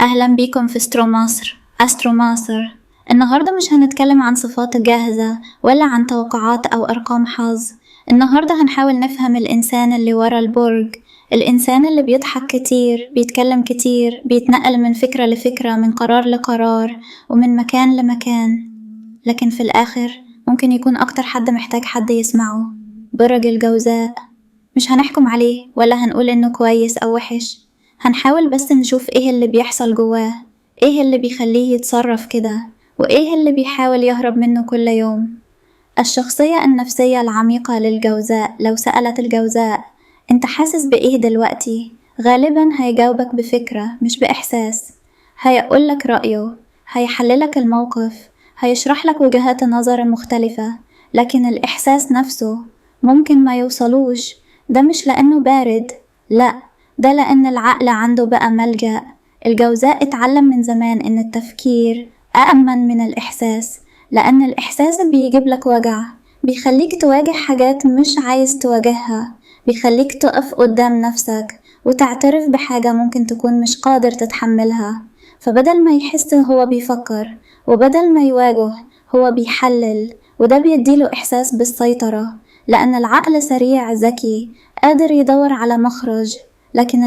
أهلا بيكم في استرو مصر. استرو مصر النهاردة مش هنتكلم عن صفات جاهزة ولا عن توقعات أو أرقام حظ. النهاردة هنحاول نفهم الإنسان اللي ورا البرج، الإنسان اللي بيضحك كتير، بيتكلم كتير، بيتنقل من فكرة لفكرة، من قرار لقرار، ومن مكان لمكان، لكن في الآخر ممكن يكون أكتر حد محتاج حد يسمعه. برج الجوزاء. مش هنحكم عليه ولا هنقول إنه كويس أو وحش، هنحاول بس نشوف إيه اللي بيحصل جواه، إيه اللي بيخليه يتصرف كده، وإيه اللي بيحاول يهرب منه كل يوم. الشخصية النفسية العميقة للجوزاء. لو سألت الجوزاء أنت حاسس بإيه دلوقتي؟ غالبا هيجاوبك بفكرة مش بإحساس. هيقولك رأيه، هيحللك الموقف، هيشرح لك وجهات النظر المختلفة، لكن الإحساس نفسه ممكن ما يوصلوش. ده مش لأنه بارد، لأ، ده لأن العقل عنده بقى ملجأ. الجوزاء اتعلم من زمان إن التفكير أأمن من الإحساس، لأن الإحساس بيجيب لك وجع، بيخليك تواجه حاجات مش عايز تواجهها، بيخليك تقف قدام نفسك وتعترف بحاجة ممكن تكون مش قادر تتحملها. فبدل ما يحس هو بيفكر، وبدل ما يواجه هو بيحلل، وده بيديله إحساس بالسيطرة، لأن العقل سريع ذكي قادر يدور على مخرج، لكن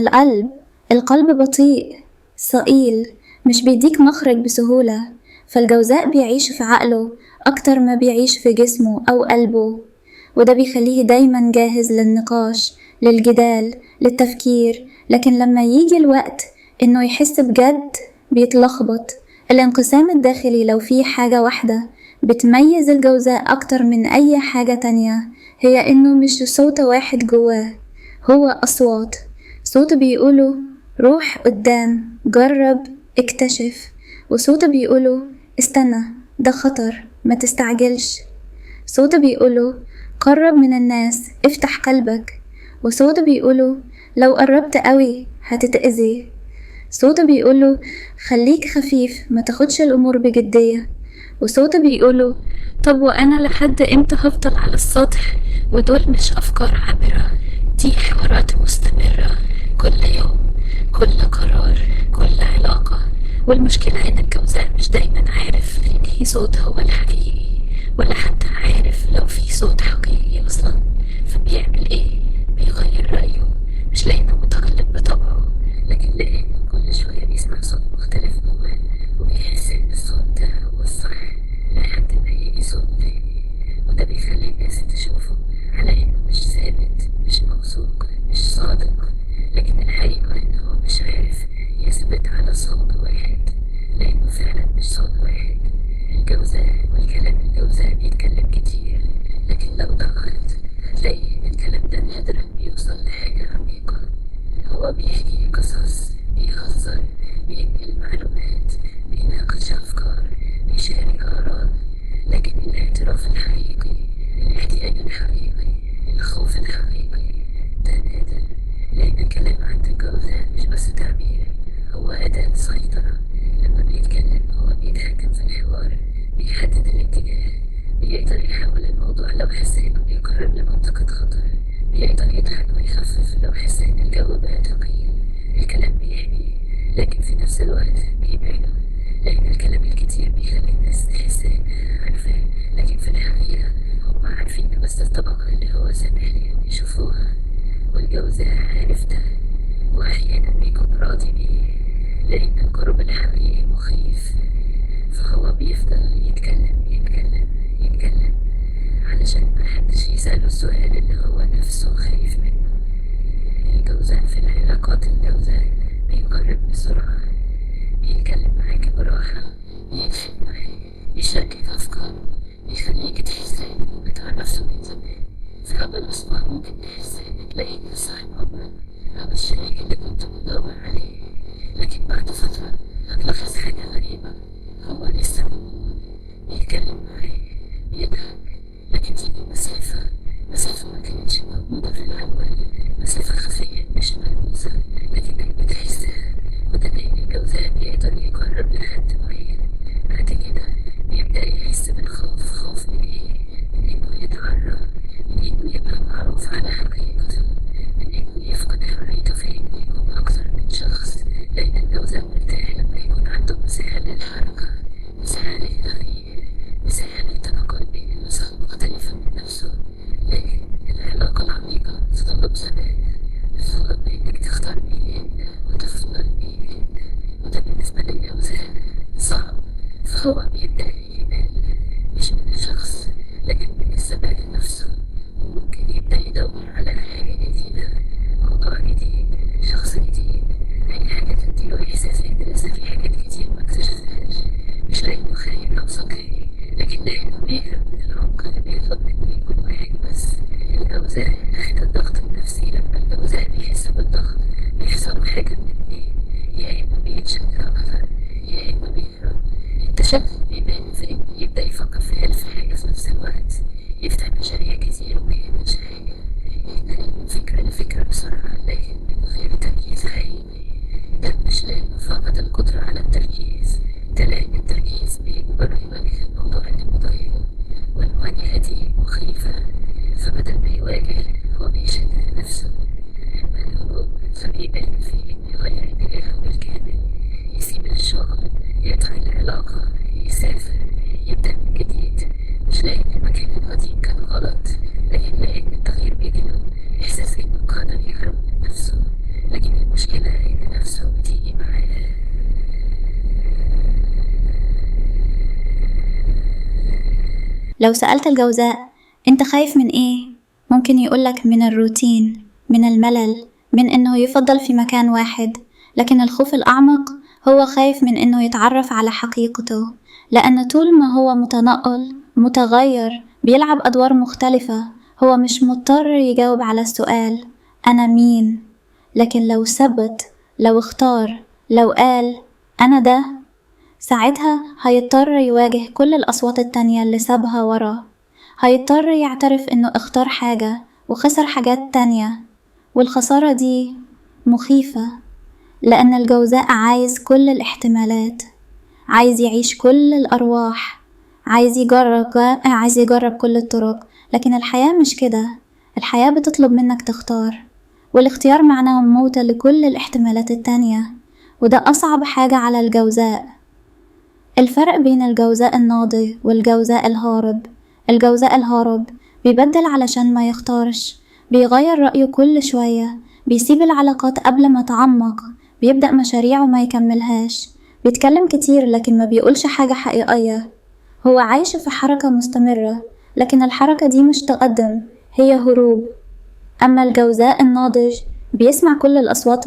القلب بطيء ثقيل مش بيديك مخرج بسهولة. فالجوزاء بيعيش في عقله أكتر ما بيعيش في جسمه أو قلبه، وده بيخليه دايما جاهز للنقاش، للجدال، للتفكير، لكن لما يجي الوقت إنه يحس بجد بيتلخبط. الانقسام الداخلي لو فيه حاجة واحدة بتميز الجوزاء أكتر من أي حاجة تانية، هي إنه مش صوت واحد جواه، هو أصوات. صوت بيقوله روح قدام، جرب، اكتشف، وصوت بيقوله استنى، ده خطر، ما تستعجلش. صوت بيقوله قرب من الناس، افتح قلبك، وصوت بيقوله لو قربت قوي هتتأذي. صوت بيقوله خليك خفيف، ما تاخدش الأمور بجدية، وصوت بيقوله طب وأنا لحد إمتى هفضل على السطح؟ ودول مش أفكار عابرة، دي حوارات مستمرة كل يوم، كل قرار، كل علاقة. والمشكلة إن الجوزاء مش دايما عارف إن صوت هو الحقيقي، ولا حتى عارف لو في صوت حقيقي أصلا. فبيعمل إيه؟ بيغير رأيه، مش لأنه متغلب بطبعه، لكن لأنه كل شوية بيسمع صوت مختلف جواه، وبيحس إن الصوت ده هو الصح لحد ما يجي صوت تاني. وده بيخلي الناس تشوفه على إنه مش ثابت، مش موثوق، مش صادق، لكن الحقيقة إنه هو مش عارف يثبت على صوت واحد، لأنه فعلا مش صوت واحد. الجوزاء والكلام، الجوزاء بيتكلم كتير، لكن لو دققت هتلاقي إن الكلام ده نادرا بيوصل لحاجة عميقة. هو بيحكي قصص، بيهزر، بينقل معلومات، بيناقش أفكار، بيشارك آراء، لكن الاعتراف الحقيقي، الاحتياج الحقيقي، الخوف الحقيقي، ده نادر. لأن الكلام عند الجوزاء مش بس تعبير، هو أداة سيطرة. لما بيتكلم هو بيتحكم في الحوار، بيحدد الاتجاه، بيقدر يحول الموضوع لو حس إنه بيقرب لمنطقة خطر، بيقدر يضحك ويخفف لو حس إن الجو بقى ثقيل. الكلام بيحميه، لكن في نفس الوقت بيبعده، لأن الكلام الكتير بيخلي الناس تحس إنها عارفاه، لكن في الحقيقة هم عارفين بس الطبقة اللي هو سامح ليهم يشوفوها. والجوزاء عارف ده، وأحيانا بيكون راضي بيه، لأن القرب الحقيقي مخيف. فهو بيفضل يتكلم يتكلم يتكلم علشان محدش يسأله السؤال اللي هو نفسه خايف منه. الجوزاء في العلاقات، الجوزاء بيقرب بسرعة، بيتكلم معاك براحة، بيضحك معاك، بيشاركك أفكاره، بيخليك تحس إنه بتعرفه من زمان. في أول أسبوع ممكن تحس إنك لقيت صاحب عمرك أو الشريك اللي كنت بتدور عليه، لكن بعد فترة هتلاحظ حاجة غريبة، هو لسه موجود، بيتكلم معاك، بيضحك، لكن في مسافة، مسافة ما كانتش موجودة في الأول، مسافة خفية مش ملموسة لكنك بتحسها. وده لأن الجوزاء بيقدر يقرب لحد معين، بعد كده بيبدأ يحس بالخوف. خوف من إيه؟ من إنه يتعرى، من إنه يبقى معروف على حقيقته، من إنه يفقد حريته في إنه يكون أكثر من شخص. لأن الجوزاء مرتاح لما للحركة، مساحة للتغيير، مساحة للتنقل بين النسخ المختلفة من نفسه. لكن العلاقة العميقة تتطلب ثبات، تتطلب إنك تختار مين أنت وتفضل مين أنت، وده بالنسبة للجوزاء صعب. فهو بيبدأ يمل مش من الشخص لكن من الثبات نفسه، وممكن يبدأ يدور على حاجة جديدة، موضوع جديد، شخص جديد، أي حاجة تديله إحساس إن لسه في حاجات كتير ما اكتشفهاش. مش لأنه خاين أو سطحي، لكن لأنه بيهرب من العمق اللي بيطلب منه يكون واحد بس. الجوزاء تحت الضغط النفسي. لما الجوزاء بيحس بالضغط بيحصل حاجة من اتنين، يا إما بيتشد أكتر يا إما بيهرب. التشتت بيبان في إنه يبدأ يفكر في ألف حاجة في نفس الوقت، يفتح مشاريع كتير وما يعملش حاجة، يتنقل من فكرة لفكرة بسرعة لكن من غير تركيز حقيقي. ده مش لأنه فقد القدرة على التركيز، ده لأن التركيز بيجبره يواجه الموضوع اللي مضايقه، والمواجهة دي مخيفة، فبدل ما يواجه هو بيشتت نفسه. أما الهروب فبيبان في إنه يغير اتجاهه بالكامل، يسيب الشغل، يقطع العلاقة، يسافر، يبدأ من جديد. مش لأن المكان القديم كان غلط، لكن لأن التغيير بيديله إحساس إنه قادر يهرب من نفسه. لكن المشكلة إن نفسه بتيجي معاه. لو سألت الجوزاء أنت خايف من إيه؟ ممكن يقولك من الروتين، من الملل، من إنه يفضل في مكان واحد. لكن الخوف الأعمق هو خايف من إنه يتعرف على حقيقته، لأن طول ما هو متنقل متغير بيلعب أدوار مختلفة، هو مش مضطر يجاوب على السؤال أنا مين. لكن لو ثبت، لو اختار، لو قال أنا ده، ساعتها هيضطر يواجه كل الأصوات التانية اللي سابها وراه. هيضطر يعترف إنه اختار حاجة وخسر حاجات تانية، والخسارة دي مخيفة، لأن الجوزاء عايز كل الاحتمالات، عايز يعيش كل الأرواح، عايز يجرب كل الطرق. لكن الحياة مش كده، الحياة بتطلب منك تختار، والاختيار معناه موت لكل الاحتمالات التانية، وده أصعب حاجة على الجوزاء. الفرق بين الجوزاء الناضج والجوزاء الهارب: الجوزاء الهارب بيبدل علشان ما يختارش، بيغير رأيه كل شوية، بيسيب العلاقات قبل ما تعمق، بيبدأ مشاريع وما يكملهاش، بيتكلم كتير لكن ما بيقولش حاجة حقيقية. هو عايش في حركة مستمرة، لكن الحركة دي مش تقدم، هي هروب. أما الجوزاء الناضج بيسمع كل الأصوات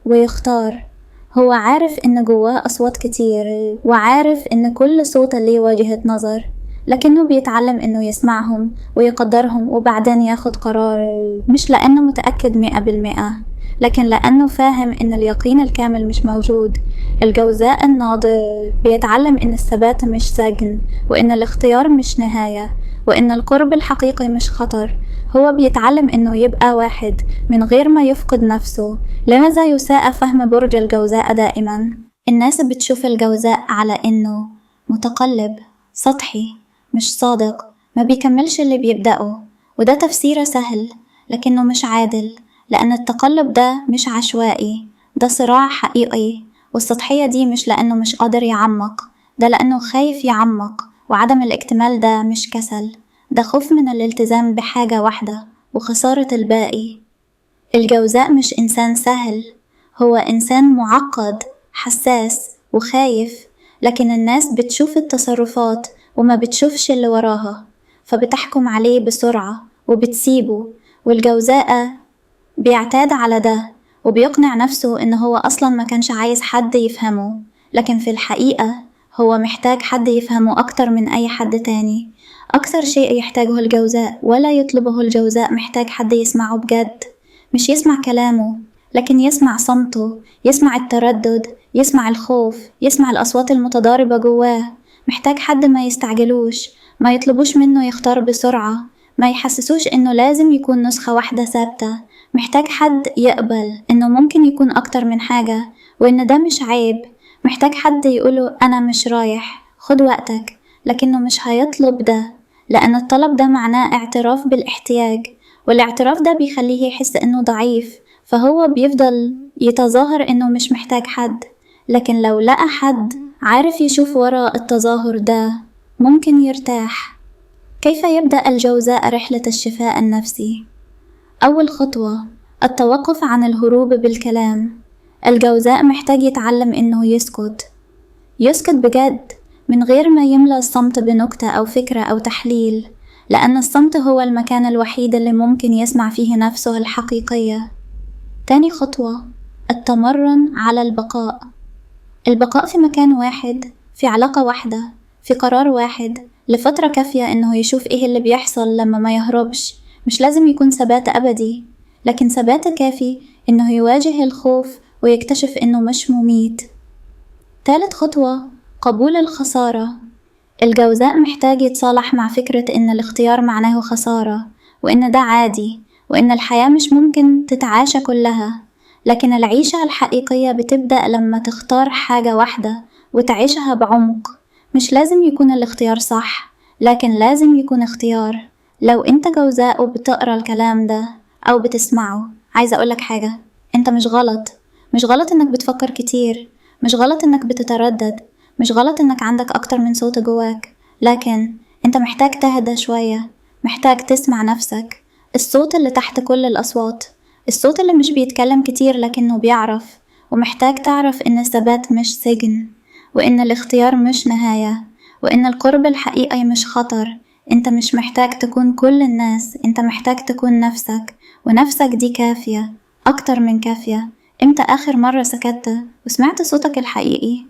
ويختار. هو عارف إن جواه أصوات كتير، وعارف إن كل صوت ليه وجهة نظر، لكنه بيتعلم إنه يسمعهم ويقدرهم وبعدين ياخد قرار، مش لأنه متأكد 100%، لكن لأنه فاهم إن اليقين الكامل مش موجود. الجوزاء الناضج بيتعلم إن الثبات مش سجن، وإن الاختيار مش نهاية، وإن القرب الحقيقي مش خطر. هو بيتعلم إنه يبقى واحد من غير ما يفقد نفسه. لماذا يساء فهم برج الجوزاء دائما؟ الناس بتشوف الجوزاء على إنه متقلب، سطحي، مش صادق، ما بيكملش اللي بيبدأه، وده تفسير سهل لكنه مش عادل، لأن التقلب ده مش عشوائي، ده صراع حقيقي. والسطحية دي مش لأنه مش قادر يعمق، ده لأنه خايف يعمق. وعدم الاكتمال ده مش كسل، ده خوف من الالتزام بحاجة واحدة وخسارة الباقي. الجوزاء مش إنسان سهل، هو إنسان معقد، حساس، وخايف، لكن الناس بتشوف التصرفات وما بتشوفش اللي وراها، فبتحكم عليه بسرعة وبتسيبه. والجوزاء بيعتاد على ده وبيقنع نفسه إن هو أصلا ما كانش عايز حد يفهمه، لكن في الحقيقة هو محتاج حد يفهمه أكتر من أي حد تاني. أكثر شيء يحتاجه الجوزاء ولا يطلبه الجوزاء، محتاج حد يسمعه بجد، مش يسمع كلامه لكن يسمع صمته، يسمع التردد، يسمع الخوف، يسمع الأصوات المتضاربة جواه. محتاج حد ما يستعجلوش، ما يطلبوش منه يختار بسرعة، ما يحسسوش إنه لازم يكون نسخة واحدة ثابتة. محتاج حد يقبل إنه ممكن يكون أكتر من حاجة، وإن ده مش عيب. محتاج حد يقوله أنا مش رايح، خد وقتك، لكنه مش هيطلب ده، لأن الطلب ده معناه اعتراف بالاحتياج، والاعتراف ده بيخليه يحس إنه ضعيف، فهو بيفضل يتظاهر إنه مش محتاج حد. لكن لو لقى حد عارف يشوف ورا التظاهر ده ممكن يرتاح. كيف يبدأ الجوزاء رحلة الشفاء النفسي؟ أول خطوة: التوقف عن الهروب بالكلام. الجوزاء محتاج يتعلم إنه يسكت، يسكت بجد، من غير ما يملى الصمت بنكتة أو فكرة أو تحليل، لأن الصمت هو المكان الوحيد اللي ممكن يسمع فيه نفسه الحقيقية. تاني خطوة: التمرن على البقاء. البقاء في مكان واحد، في علاقة واحدة، في قرار واحد، لفترة كافية إنه يشوف إيه اللي بيحصل لما ما يهربش. مش لازم يكون ثبات أبدي، لكن ثبات كافي إنه يواجه الخوف ويكتشف إنه مش مميت. تالت خطوة: قبول الخسارة. الجوزاء محتاج يتصالح مع فكرة إن الاختيار معناه خسارة، وإن ده عادي، وإن الحياة مش ممكن تتعاشى كلها، لكن العيشة الحقيقية بتبدأ لما تختار حاجة واحدة وتعيشها بعمق. مش لازم يكون الاختيار صح، لكن لازم يكون اختيار. لو انت جوزاء وبتقرا الكلام ده أو بتسمعه، عايزة أقولك حاجة: انت مش غلط. مش غلط انك بتفكر كتير، مش غلط انك بتتردد، مش غلط انك عندك اكتر من صوت جواك، لكن انت محتاج تهدى شوية، محتاج تسمع نفسك، الصوت اللي تحت كل الأصوات، الصوت اللي مش بيتكلم كتير لكنه بيعرف. ومحتاج تعرف إن الثبات مش سجن، وإن الاختيار مش نهاية، وإن القرب الحقيقي مش خطر. انت مش محتاج تكون كل الناس، انت محتاج تكون نفسك، ونفسك دي كافية، أكتر من كافية. امتى آخر مرة سكت وسمعت صوتك الحقيقي؟